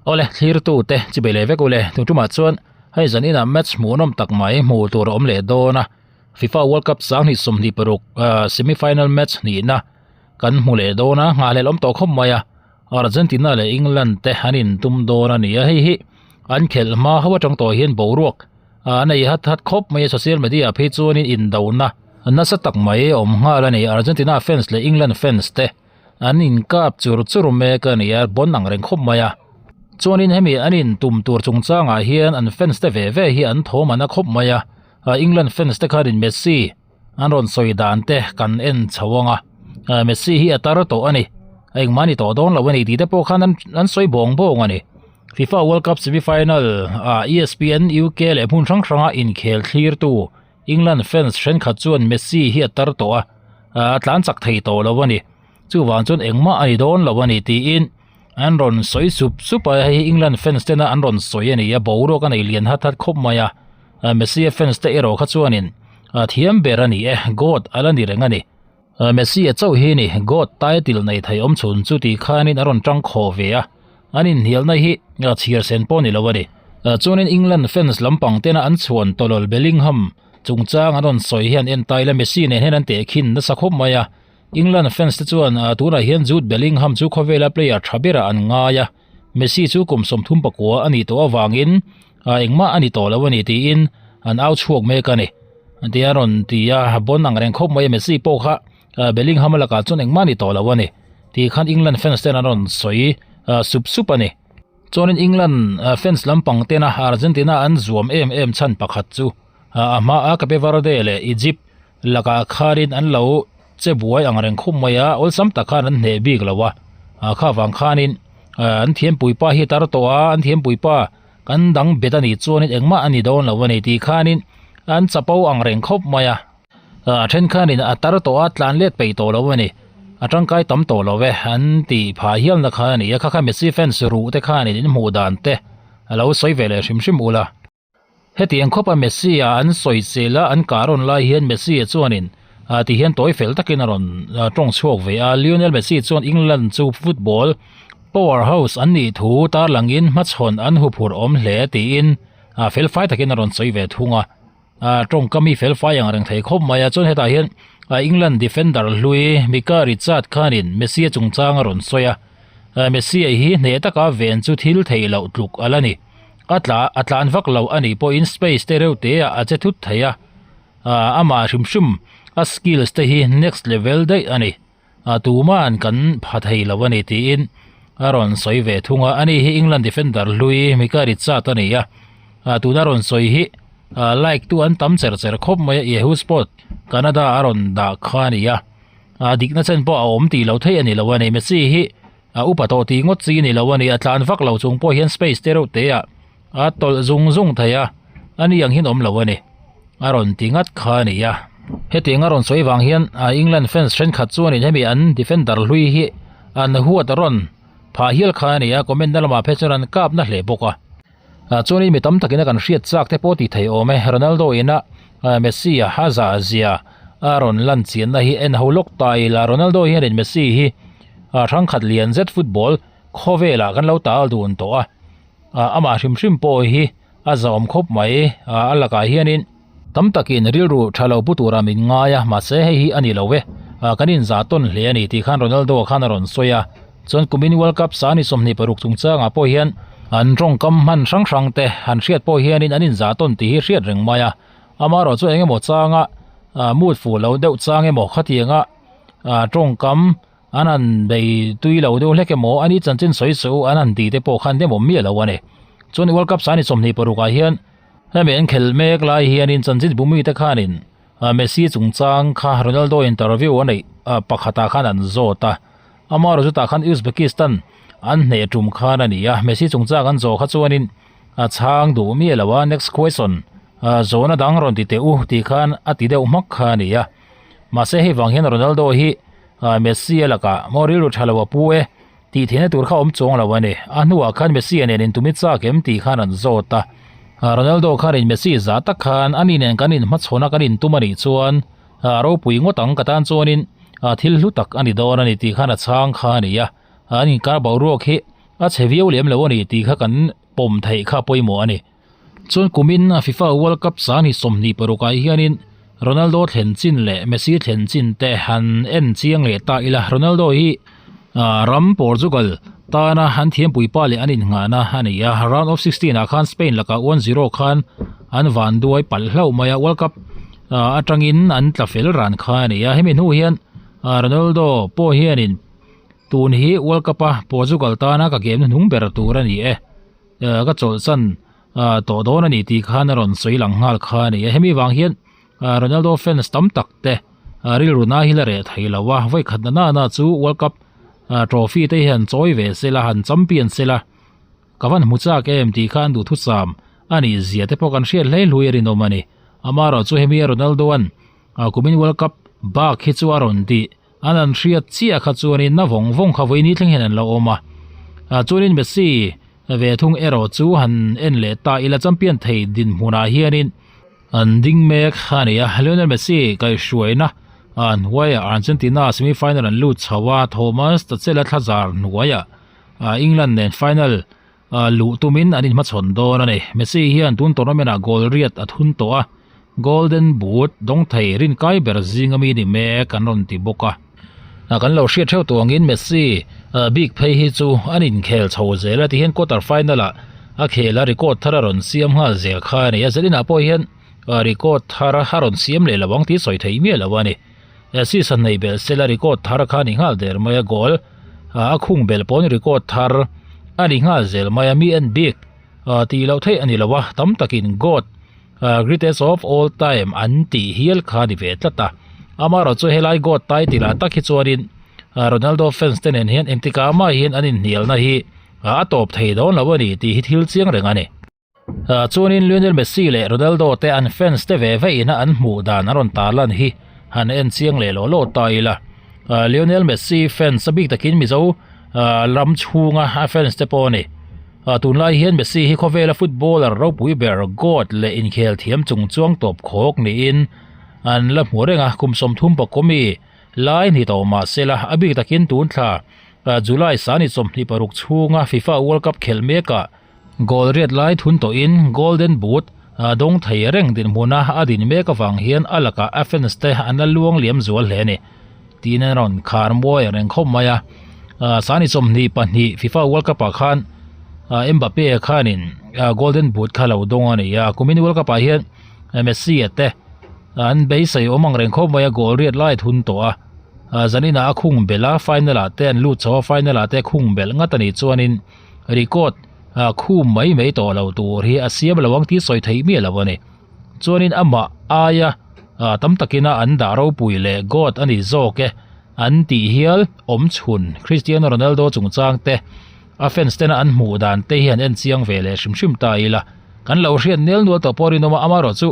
Awle, thlirtute chi bei leh vek ule. Tun tumah chuan hei zan inah match hmuhnawm tak mai hmuh tur a awm leh dawn a. FIFA World Cup 2026 semi final match hnihna kan hmu leh dawn a, nghahhlelh awm tawh khawp mai a. Argentina leh England te an intum dawn a ni a, hei hi an khelh hma ho atang tawh hian boruak a nei hat hat khawp mai a, social media ah phei chuanin indona nasa tak mai a awm nghal a ni. Argentina fans leh England fans te an inkap chur chur mek a ni a, bon ang reng khawp mai a. Chuanin hemi an intum tur chungchangah hian an fans te ve ve hi an thawm a na khawp mai a, England fans te khanin Messi an rawn sawi dan te kan en chho ang a, Messi hi a tar tawh a ni, a engmah ni tawh dawn lo a ni tih te pawh khan an sawi bawng bawng a ni. FIFA World Cup semi final ah ESPN UK leh hmun hrang hranga inkhel thlirtu England fans thenkhat chuan Messi hi a tar tawh a, a tlan chak thei tawh lo a ni. Chuvang chuan engmah a ni dawn lo a ni tiin an rawn sawi sup sup a, hei hi England fans tena an rawn sawi a ni a, boruak a nei lian hat hat khawp mai a. Messi a fans te erawh kha chuanin thiam ber a ni e, God a la ni reng a ni. Messi a chauh hi ni God title nei thei awm chhun chu tih khanin a rawn tang khawh ve a, an inhnialna hi chhiar sen pawh ni lo a ni. Chuanin England fans lampang tena an chhuan tawlawl Bellingham chungchang an rawn sawi hian en taila Messi nen hian an tehkhin nasa khawp mai a. England fans te chuan tunah hian Jude Bellingham chu khawvela player tha berah an ngai a, Messi chu kum 39 a nih tawh avangin engmah a ni tawh lo a ni tiin an au chhuak mek a ni. Tia rawn ti a, bon ang reng khawp mai a Messi pawh kha Bellingham a lakah chuan engmah a ni tawh lo a ni tih khan England fans ten an rawn sawi sup sup a ni. Chuanin England fans lampang tena Argentina an zuam em em chhan pakhat chu a hma a Cape Verde leh Egypt lakah khanin an lo che buai ang reng khawp mai a, awlsam tak khan an hneh bik lo a, kha vang khanin an thiampuipa hi tar tawh a, an thiampuipa kan dang bet a nih chuanin engmah a ni dawn lo a ni tih khanin an chapo ang reng khawp mai a, a then khanin a tar tawh a, tlan let peih tawh lo a ni, a tangkai tam tawh lo e an tih phah hialna kha a ni a, kha kha Messi fans ruh te khanin in hmuh dan te a lo sawi ve leh hrim hrim ula. Hetiang khawpa Messi-a an sawi chel a, an kah rawn lai hian Messi-a chuanin ti hian tawi fel takin a rawn tawng chhuak ve a. Lionel Messi chuan England chu football powerhouse an nih thu tarlangin hmachhawn an huphurh awm hle tiin felfai takin a rawn sawi ve thung a. Tawngkam hi felfai ang reng thei khawp mai a, chuan hetah hian England defender hlui Micah Richard khanin Messi-a chungchang a rawn sawi a. Messi-a hi hneh taka ven chu thil theih loh tluk a la ni. A tla a tlan vak lo a nih pawhin space te reuh te ah a che thut thei a, amah hrim hrim a skills te hi next level daih a ni, tuma'n kan pha thei lo a ni tiin a rawn sawi ve thung a, ani hi England defender hlui Mika Richard a ni a, tuna rawn sawi hi like tu an tam cher cher khawp mai a, Yahoo Sport Canada a rawn dah kha a ni a, dikna chen pawh a awm tih lo theih a ni lo a ni, Messi hi A upa tawh tih ngawt chi ni lo a ni, a tlan vak lo chung pawh hian space te reuh te ah a tawlh zung zung thei a, a ni ang hian awm lo a ni. A rawn ti ngat kha a ni a. Hetiang a rawn sawi vang hian England fans thenkhat chuanin hemi an defender hlui hi an huat a rawn phah hial kha a ni a, comment na lamah phei chuan an kap na hle bawk a. Chuanin mi tam takin a kan hriat chak te pawh tih thei awm e, Ronaldo ina Messi a a zah zia a rawn lan chianna hi en ho lawk ta ila, Ronaldo hianin Messi hi hrangkhat lian zet football khawvelah kan lo tal dun tawh a, amah hrim hrim pawh hi a zahawm khawp mai, a lakah hianin tam takin rilru tha lo pu tura min ngai a, mahse hei hi a ni lo e, kan inzah tawn hle a ni tih khan Ronaldo khan a rawn sawi a, chuan kumin World Cup sani 26 chungchangah pawh hian an tawngkam hman hrang hrang te han hriat pawh hianin an inzah tawn tih hi hriat reng mai a, amaherawh chu eng emaw changa mood fuh lo deuh chang emaw khatianga tawngkam an han bei tui lo deuh hlek emaw ani chanchin sawi sawi an han tih te pawh khan demawm miah lo a ni. Chuan World Cup sani 26 ah hian Hemi an khelh mek lai hianin chanchin bumi te khanin Messi chungchang kha Ronaldo interview a neih pakhatah khan an zawt a, amaherawhchu tah khan Uzbekistan an hneh tum khan a ni a, Messi chungchang an zawh kha chuanin a chhang duh miah lo a, next question zawhna dang rawn ti teh u tih khan a ti deuh hmak kha a ni a, mahse hei vang hian Ronaldo hi Messi a lakah maw rilru tha lo a pu e. Tih theihna tur kha awm chuang lo a ni. A hnuah khan Messi a nen intumi chak em tih khan an zawt a. Ronaldo khan in Messi zah tak khan ani nen kan inhmachhawn a kan intum a nih chuan a ropui ngawt ang ka tan chuanin thil hlu tak a ni dawn a ni tih khan a chhang kha a ni a. An inkar boruak hi a chhe viau lem lo a ni tih kha kan pawm theih kha pawimawh a ni. Chuan kumin FIFA World Cup 2026 ah hianin Ronaldo thlen chin leh Messi thlen chin te han en chiang leh ta ila. Ronaldo hi ram Portugal tana an thiampuipa leh an innghahna a ni a. Round of 16 ah khan Spain lakah 1-0 khan an vanduai palh hlauh mai a, World Cup atangin an tla fel ran kha a ni a. Hemi hnu hian Ronaldo pawh hianin tun hi World Cup a Portugal tana ka game hnuhnung ber tur a ni e. Ka chawlhsan tawh dawn a ni tih khan a rawn sawi lang nghal kha a ni a. Hemi vang hian Ronaldo fans tam tak te rilru na hi la reh thei lo a, vawi khat na nana chu World Cup trophy te hi han chawi ve se la, han champion se la, ka van hmu chak em tih kha an duhthusam a nih zia te pawh kan hriat hlei hlui a rinawm a ni. Amaherawhchu chu hemi Ronaldo an kumin World Cup bak hi chu a rawn tih An an hriat chiah kha chuanin na vawng vawng kha vawi ni thleng hian an lo awm a. Chuanin Messi ve thung erawh chu han en leh ta ila champion thei dinhmunah hianin an ding mek a ni a. Lionel Messi kaihhruaina hnuaiah Argentina semi final an lut chho a, Thomas Tuchel-a thlazar hnuaiah England nen final Luh tumin an inhmachhawn dawn a ni. Messi hian tun tournament ah goal riat a thun tawh a, Golden Boot dawng thei rinkai ber zinga mi ni mek an rawn ti bawk a. Kan lo hriat theuh tawh angin Messi bik phei hi chu an inkhel chho zel a, tihian quarter final ah a khel a record thar a rawn siam nghal zel kha a ni a, Zelina pawh hian record thar a rawn siam leh lo ang tih sawi theih miah lo a ni. Assist a nei belh sela record thar kha a ni nghal der mai a, goal a khung belh pawn record thar a ni nghal zel mai a, mi en bik tih loh theih a ni lo a, tam takin God greatest of all time an tih hial kha a ni ve tlat a, amaherawh chu helai God title ah tak hi chuanin Ronaldo fans te nen hian engtikah mah hian an inhnialna hi a tawp thei dawn lo a ni tih hi thil chiang reng a ni. Chuanin Lionel Messi leh Ronaldo te an fans te ve ve ina an hmuh dan an rawn tarlan hi han en chiang leh lawh lawh ta ila. Lionel Messi fans a bik takin Mizo ram chhunga a fans te pawh a ni. Tunlai hian Messi hi khawvela footballer ropui ber God leh inkhel thiam chung chuang tawp khawk niin an la hmu reng a, kum 30 pakawmi lai ni tawh mah sela a bik takin tun thla July sani 26 chhunga FIFA World Cup khelh mekah Goal riat lai thun tawhin Golden Boot dawng thei reng dinhmuna a din mek avang hian a lakah a fans te an la luang liam zual hle a ni. Tiin a rawn khar muai reng khawp mai a. Sani 22 FIFA World Cup ah khan Mbappe khanin Golden Boot kha lo dawng a ni a. Kumin World Cup ah hian Messi a te an beisei awm ang reng khawp mai a, goal riat lai thun tawh a. Zaninah a khung belh a, final ah te an lut chho a, final ah te khung belh ngat a nih chuanin Record khum mai mai tawh lo tur hi a siam lo ang tih sawi theih miah lo a ni. Chuanin amah aia tam takina an dah ropui leh God a ni zawk e an tih hial awm chhun Cristiano Ronaldo chungchang te a fans tena an hmuh dan te hi han en chiang ve leh hrim hrim ta ila. Kan lo hriat nel nual tawh pawh rinawm a, amaherawh chu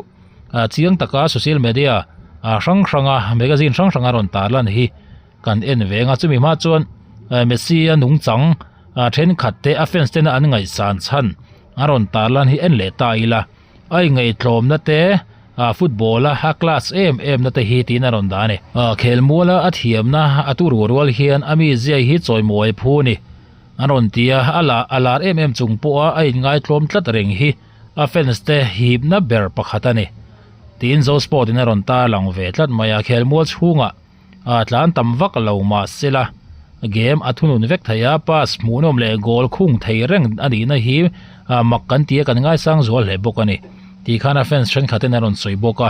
chiang taka social media hrang hranga magazine hrang hranga rawn tarlan hi Kan en ve anga chumi hma chuan Messi a nungchang thenkhat te a fans tena an ngaihsan chhan a rawn tarlan hi en leh ta ila a ingaihtlawmna te football a a class em em na te hi tiin a rawn dah a ni. Khelmuala a thiamna a turu rual hian a mizia hi chawimawi phu a ni an rawn ti a, a la a lar em em chung pawha a inngaitlawm tlat reng hi a fans te hipna ber pakhat a ni tiin Zosport in a rawn tarlang ve tlat mai a, khelmual chhungah A tlan tam vak lo mah sela game a thunun vek thei a, pass hmuhnawm leh goal khung thei reng a nihna hi mak kan ti a, kan ngaisang zual hle bawk a ni tih khan a fans thenkhat in a rawn sawi bawk a.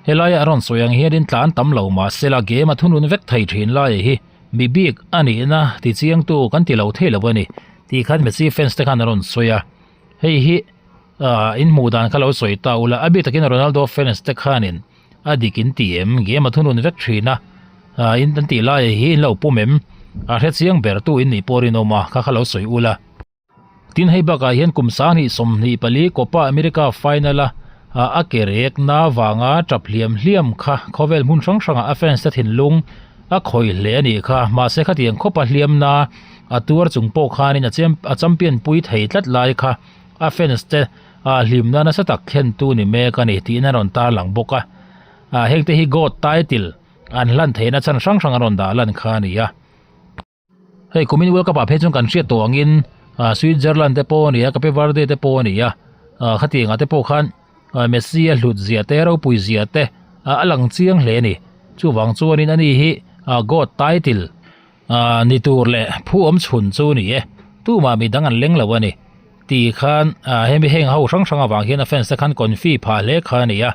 Helaia a rawn sawi ang hianin tlan tam lo mah sela game a thunun vek thei thin lai hi mi bik a nihna ti chiangtu kan ti lo thei lo a ni tih khan Messi fans te khan a rawn sawi a, hei hi in hmuh dan kha lo sawi ta ula, a bik takin Ronaldo fans te khanin A dik in ti em? Game a thunun vek thin a, in an tih lai hi in lo pawm em? A hre chiang ber tu in nih pawh rinawm a, kha kha lo sawi ula. Tin hei bakah hian kum 2024 Copa America final a a ke rek na vanga tap hliam hliam kha khawvel hmun hrang hrangah a fans te thinlung a khawih hle a nih kha. Mahse khatiang khawpa hliam na a tuar chung pawh khanin a champion pui thei tlat lai kha a fans te Ah hlimna nasa tak thlentu ni mek a ni tiin a rawn tarlang bawk a. Ah hengte hi God title an hlan theihna chhan hrang hrang a rawn dah lan kha a ni a. Hei kumin World Cup ah phei chuan kan hriat tawh angin Ah Switzerland te pawh a ni a, Cape Verde te pawh a ni a, ah khatiang ah te pawh khan ah Messi a hlut zia te ropui zia te ah a lang chiang hle a ni. Chuvang chuanin ani hi ah God title ah ni tur leh phu awm chhun chu a ni e, tumah midang an leng lo a ni tih khan ah hemi heng ho hrang hrang avang hian a fans te khan confi phah hle kha a ni a.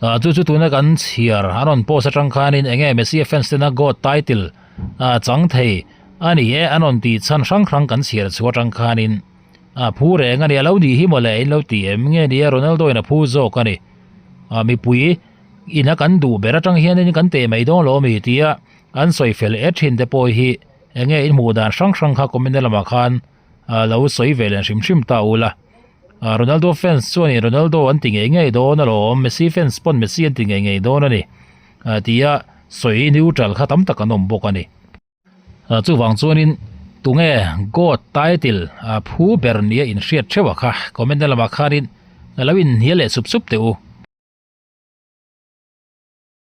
Ah chu chu tuna kan chhiar a rawn post atang khanin enge Messi a fans tena God title ah chang thei a ni e an rawn tih chhan hrang hrang kan chhiar chhuah atang khanin ah phu reng a ni a lo nih hi mawle in lo ti em nge ni a Ronaldo in a phu zawk a ni ah mipui ina kan duh ber atang hianin kan teh mai dawn lo ami tia an sawi fel e thin te pawh hi enge in hmuh dan hrang hrang kha comment lamah khan ah lo sawi ve leh hrim hrim ta ula ah Ronaldo fans chuanin Ronaldo an ti ngei ngei dawn alawm Messi fans pawn Messi an ti ngei ngei dawn a ni ah tia sawi neutral kha tam tak an awm bawk a ni. Ah chuvang chuanin tunge God title ah phu ber nia inhriat theuh a kha comment na lamah khanin lo inhnial leh sup sup teh u.